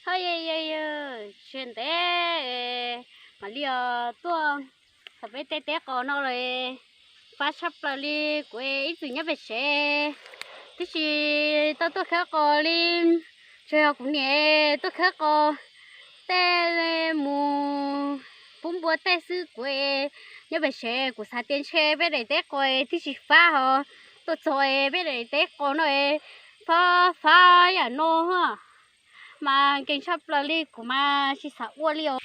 Ho yog, yog, yog, tsis ntev mam li os tuaj txog peb tej teb qos no lawm. Fab tshaj plaws li, kuv ib txwm nyob pem tsev twb tsis tau tuaj khawb qos li, tsuas yog kuv niam tuaj khawb qos tej mus pub npua tej xwb. Kuv nyob pem tsev kuv xav tias ntshe peb daim teb qos twb tsis fab ho tuaj txog peb daim teb qos no fab fab yam no mas nkees tshaj plaws li, kuv mas tsis xav ua li os.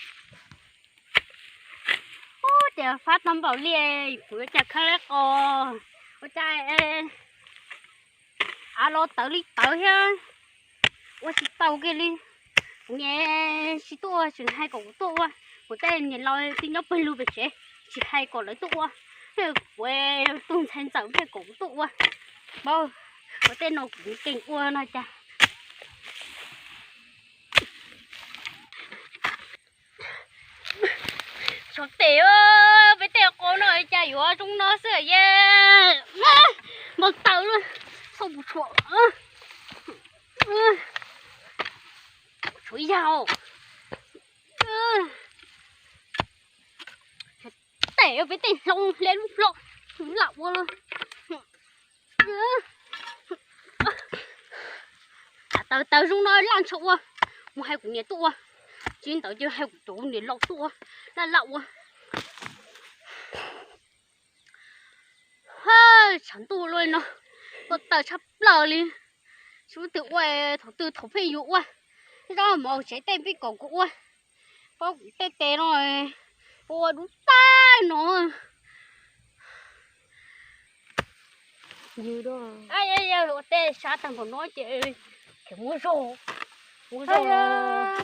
Ub, ces fab tag npaum li, kuv yuav cas khawb qos, ua cas av los tawv li tawv thiab, ua tsis tau kiag li. Kuv niam tsis tuaj ua, tseem hais kom kuv tuaj ua. Kuv tej niam laus twb nyob pawg lug pem tsev, tsis hais kom lawv tuaj ua, kuv tus ntxhais ntxawm thiaj kom kuv tuaj ua. Paub, ua tej no kuv nkees ua no cas. Tsov tes, peb tej qos no cas yuav zoo no xwb ye. Npau taws lawm, txhob pus tshuam. Tshuav yag. Tes, peb tej hlau hle lub hlau, lam ua. Taws taws zoo no laj ntsha ua, mus hais kuv niam tuaj ua, tsis ntawd ces hais kuv cov niam laus tuaj ua, laj laj ua. Tshav ntuj luaj no, npau taws tshaj plaws li. Tsis muaj twg ua, thaum twg thaum pheej yus ua, zaub mov tsev tej pheej kom kuv ua, paub kuv tej tes no ua dub tag no. Ua tej sab tag npaum no ces khiav muab zog, muab zog.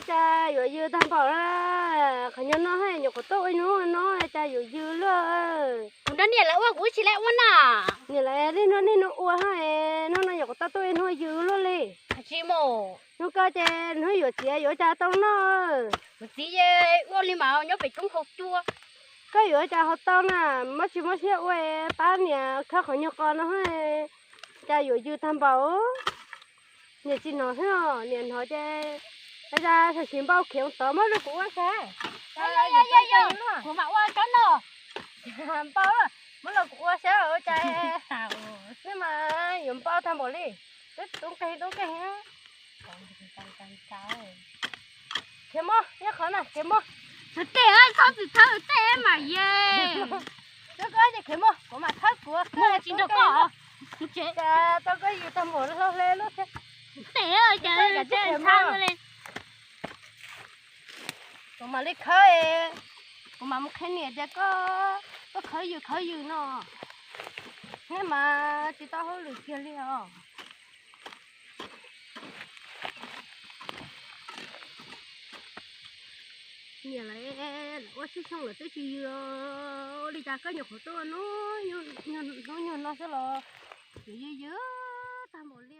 Cas yuav yws tag npaum na, qhov nyuag no nyuam qhuav tuaj ua ib hnub no cas yuav yws luaj. Kuv nrog niam lawv ua kuv tsis lawv ua na. Niam lawv niaj hnub niaj hnub ua, hnub no nyuam qhuav tau tuaj ib hnub yws luaj li. Tsis mus. Hnub koj ces hnub yuav txiv yuav cas tau noj. Kuv txiv ua li mas nyob pem roob haus cua. Koj yuav cas haus tau na, muab tsis muab siab ua, pab niam khawb qhov nyuag qos no, cas yuav yws tag npaum. Niam tsis hnov xwb, niam hnov ces a, tam sim npau khiav tod muab rau kuv ua saib. Kuv mam ua tsob no. Npau, muab rau kuv ua saib ua cas. Nej mas yuav npau tag npaum li. Tub nqeg tub nqeg. Khiav mus, nyob qhov na, khiav mus. Tej txhob txwm thawb tej mas ye. Khiav mus, kuv mam thawb kuv. Mus tsis nrog koj. Cas tau koj yws tag npaum hlau hle lub thiab. Tej cas ntshai li. Kuv mam li khawb, kuv mam mus qhia niam tias koj, koj khawb yws khawb yws no. Nej mas tsis tau hauj lwm kiag li os. Niam lawv ua tib xyoo lawm twb tsis yws, ua li cas koj nyuam qhuav tuaj hnub nyuag no xwb los yws yws tag npaum li.